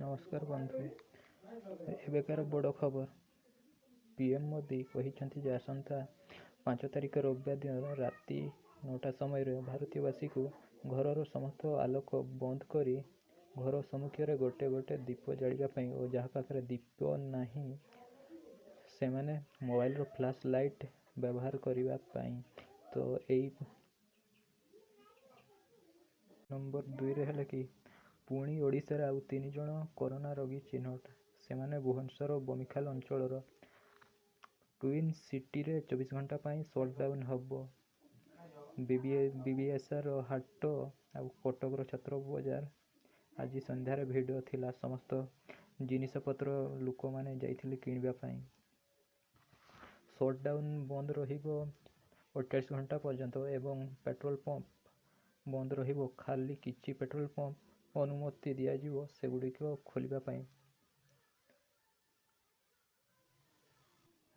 ନମସ୍କାର ବନ୍ଧୁ, ଏବେକାର ବଡ଼ ଖବର। ପିଏମ୍ ମୋଦି କହିଛନ୍ତି ଯେ ଆସନ୍ତା 5 ତାରିଖ ରବିବାର ଦିନ ରାତି 9ଟା ସମୟରେ ଭାରତୀୟବାସୀକୁ ଘରର ସମସ୍ତ ଆଲୋକ ବନ୍ଦ କରି ଘର ସମ୍ମୁଖରେ ଗୋଟେ ଗୋଟେ ଦୀପ ଜାଳିବା ପାଇଁ, ଓ ଯାହା ପାଖରେ ଦୀପ ନାହିଁ ସେମାନେ ମୋବାଇଲର ଫ୍ଲାସ୍ ଲାଇଟ୍ ବ୍ୟବହାର କରିବା ପାଇଁ। ତ ଏଇ ନମ୍ବର 2ରେ ହେଲେ କି ପୁଣି ଓଡ଼ିଶାରେ ଆଉ 3 ଜଣ କରୋନା ରୋଗୀ ଚିହ୍ନଟ। ସେମାନେ ଭୁବନେଶ୍ୱର ବମିଖାଲ ଅଞ୍ଚଳର। ଟ୍ୱିନ୍ ସିଟିରେ 24 ଘଣ୍ଟା ପାଇଁ ସଟ୍ଡାଉନ୍ ହେବ। ବିବିଏସ୍ଆର ହାଟ ଆଉ କଟକର ଛତ୍ର ବଜାର ଆଜି ସନ୍ଧ୍ୟାରେ ଭିଡ଼ ଥିଲା। ସମସ୍ତ ଜିନିଷପତ୍ର ଲୋକମାନେ ଯାଇଥିଲେ କିଣିବା ପାଇଁ। ସଟ୍ଡାଉନ୍ ବନ୍ଦ ରହିବ 48 ଘଣ୍ଟା ପର୍ଯ୍ୟନ୍ତ ଏବଂ ପେଟ୍ରୋଲ ପମ୍ପ ବନ୍ଦ ରହିବ। ଖାଲି କିଛି ପେଟ୍ରୋଲ ପମ୍ପ ଅନୁମତି ଦିଆଯିବ ସେଗୁଡ଼ିକ ଖୋଲିବା ପାଇଁ।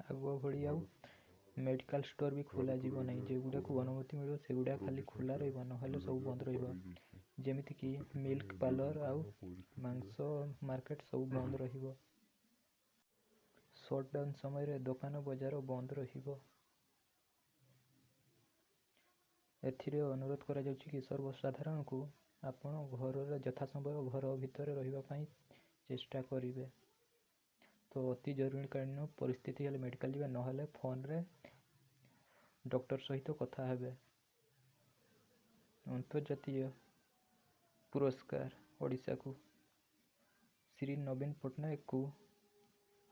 ଆଗ ଭଳି ଆଉ ମେଡ଼ିକାଲ ଷ୍ଟୋର୍ ବି ଖୋଲାଯିବ ନାହିଁ। ଯେଉଁଗୁଡ଼ାକୁ ଅନୁମତି ମିଳିବ ସେଗୁଡ଼ା ଖାଲି ଖୋଲା ରହିବ, ନହେଲେ ସବୁ ବନ୍ଦ ରହିବ। ଯେମିତିକି ମିଲ୍କ ପାର୍ଲର ଆଉ ମାଂସ ମାର୍କେଟ ସବୁ ବନ୍ଦ ରହିବ। ସଟ୍ଡାଉନ୍ ସମୟରେ ଦୋକାନ ବଜାର ବନ୍ଦ ରହିବ। ଏଥିରେ ଅନୁରୋଧ କରାଯାଉଛି କି ସର୍ବସାଧାରଣଙ୍କୁ ଆପଣ ଘରରେ ଯଥାସମ୍ଭବ ଘର ଭିତରେ ରହିବା ପାଇଁ ଚେଷ୍ଟା କରିବେ। ତ ଅତି ଜରୁରୀକାଳୀନ ପରିସ୍ଥିତି ହେଲେ ମେଡ଼ିକାଲ ଯିବେ, ନହେଲେ ଫୋନରେ ଡକ୍ଟର ସହିତ କଥା ହେବେ। ଅନ୍ତର୍ଜାତୀୟ ପୁରସ୍କାର ଓଡ଼ିଶାକୁ, ଶ୍ରୀ ନବୀନ ପଟ୍ଟନାୟକଙ୍କୁ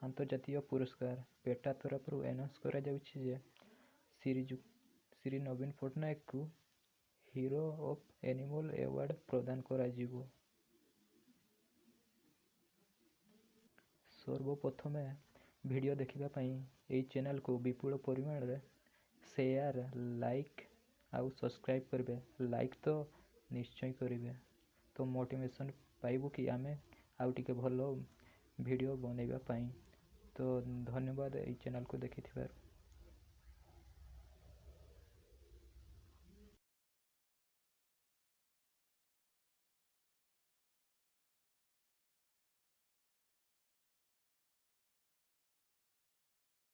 ଆନ୍ତର୍ଜାତୀୟ ପୁରସ୍କାର। ପେଟା ତରଫରୁ ଆନାଉନ୍ସ କରାଯାଉଛି ଯେ ଶ୍ରୀ ନବୀନ ପଟ୍ଟନାୟକଙ୍କୁ ହିରୋ ଅଫ୍ ଆନିମଲ୍ ଆୱାର୍ଡ଼ ପ୍ରଦାନ କରାଯିବ। ସର୍ବପ୍ରଥମେ ଭିଡ଼ିଓ ଦେଖିବା ପାଇଁ ଏଇ ଚ୍ୟାନେଲକୁ ବିପୁଳ ପରିମାଣରେ ସେୟାର, ଲାଇକ୍ ଆଉ ସବସ୍କ୍ରାଇବ୍ କରିବେ। ଲାଇକ୍ ତ ନିଶ୍ଚୟ କରିବେ, ତ ମୋଟିଭେସନ୍ ପାଇବୁ କି ଆମେ ଆଉ ଟିକେ ଭଲ ଭିଡ଼ିଓ ବନେଇବା ପାଇଁ। ତ ଧନ୍ୟବାଦ ଏଇ ଚ୍ୟାନେଲକୁ ଦେଖିଥିବାରୁ।